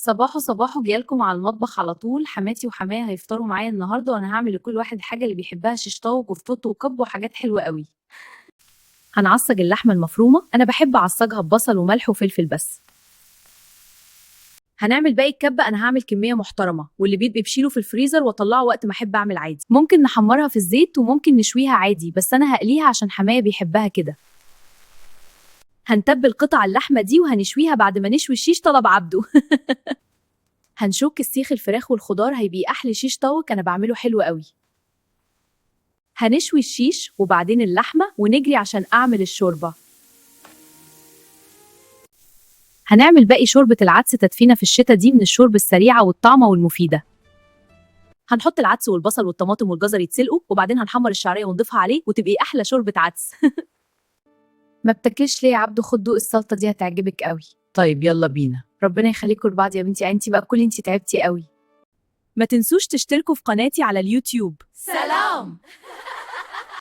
صباحو صباحو، جايلكم على المطبخ على طول. حماتي وحمايا هيفطروا معايا النهارده، وانا هعمل لكل واحد الحاجة اللي بيحبها، شيش طاووق وفطوط وكب وحاجات حلوة قوي. هنعصج اللحمة المفرومه، انا بحب اعصجها ببصل وملح وفلفل بس. هنعمل باقي الكبه، انا هعمل كمية محترمه، واللي بيبقى بشيله في الفريزر واطلعه وقت ما احب اعمل عادي. ممكن نحمرها في الزيت وممكن نشويها عادي، بس انا هقليها عشان حماية بيحبها كده. هنتبل قطع اللحمة دي وهنشويها بعد ما نشوي الشيش طلب عبده. هنشك السيخ الفراخ والخضار، هيبقى احلى شيش طاووق، انا بعمله حلو قوي. هنشوي الشيش وبعدين اللحمة ونجري عشان اعمل الشوربة. هنعمل باقي شوربة العدس تدفينا في الشتاء، دي من الشوربة السريعة والطعمه والمفيده. هنحط العدس والبصل والطماطم والجزر يتسلقوا، وبعدين هنحمر الشعرية ونضيفها عليه وتبقي احلى شوربة عدس. ما بتاكلش ليه يا عبدو؟ خد دوق السلطة دي هتعجبك قوي. طيب يلا بينا. ربنا يخليكم لبعض يا بنتي، انتي بقى كلي، انتي تعبتي قوي. ما تنسوش تشتركوا في قناتي على اليوتيوب. سلام.